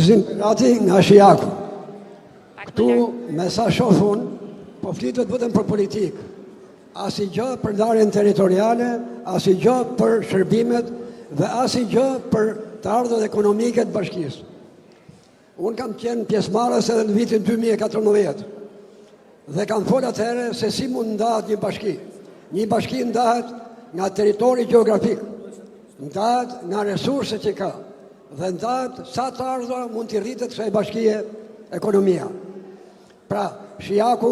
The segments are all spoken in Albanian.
Gëzim Perati nga Shijaku. Këtu, me sa shoh unë, po flitet vetëm për politikë. Asnjë gjë për ndarjen territoriale, asnjë gjë për shërbimet dhe asnjë gjë për të ardhurat ekonomike të bashkisë. Unë kam qenë pjesëmarrës edhe në vitin 2014 dhe kam folë atëherë se si mund ndahet një bashki. Një bashki ndahet nga territori gjeografik, ndahet nga resurset që ka dhe ndahet sa të ardhura mund t'i rritet kësaj bashkie ekonomia. Pra, Shijaku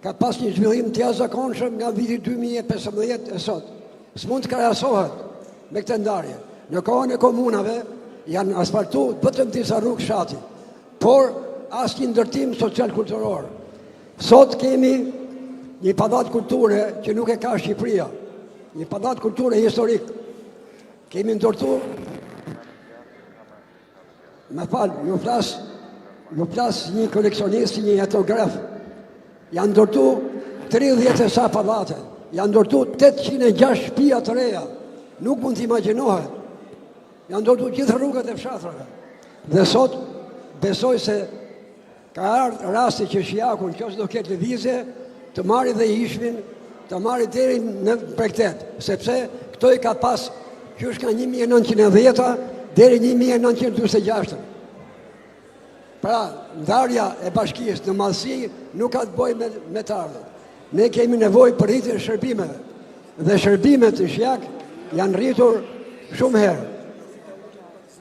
ka pas një zhvillim të jashtëzakonshëm nga viti 2015 e sot. S'mund të krahasohet me këtë ndarje. Në kohën e komunave janë asfaltu vetëm disa rrugë fshati, por asnjë ndërtim social kulturor. Sot kemi një pallat kulture që nuk e ka Shqipëria, një pallat kulture historik. Kemi ndërtu Më fal, ju flas, ju flas një koleksionist, një etnograf. Janë ndërtu 30 e sa pallate, janë ndërtu 806 shtëpia të reja. Nuk mund të imagjinohet. Janë ndërtu gjithë rrugët e fshatrave. Dhe sot besoj se Ka ardhë rasti që Shijaku në qoftë se do ketë lëvizje, të marri dhe Ishmin, të marri deri në bregdet, sepse këto i ka pas qysh nga 1910-a deri 1946. Pra, ndarja e bashkisë në madhësi nuk ka të bëjë me, me të ardhurat. Ne kemi nevojë për rritjen e shërbimeve dhe shërbimet në Shijak janë rritur shumë herë.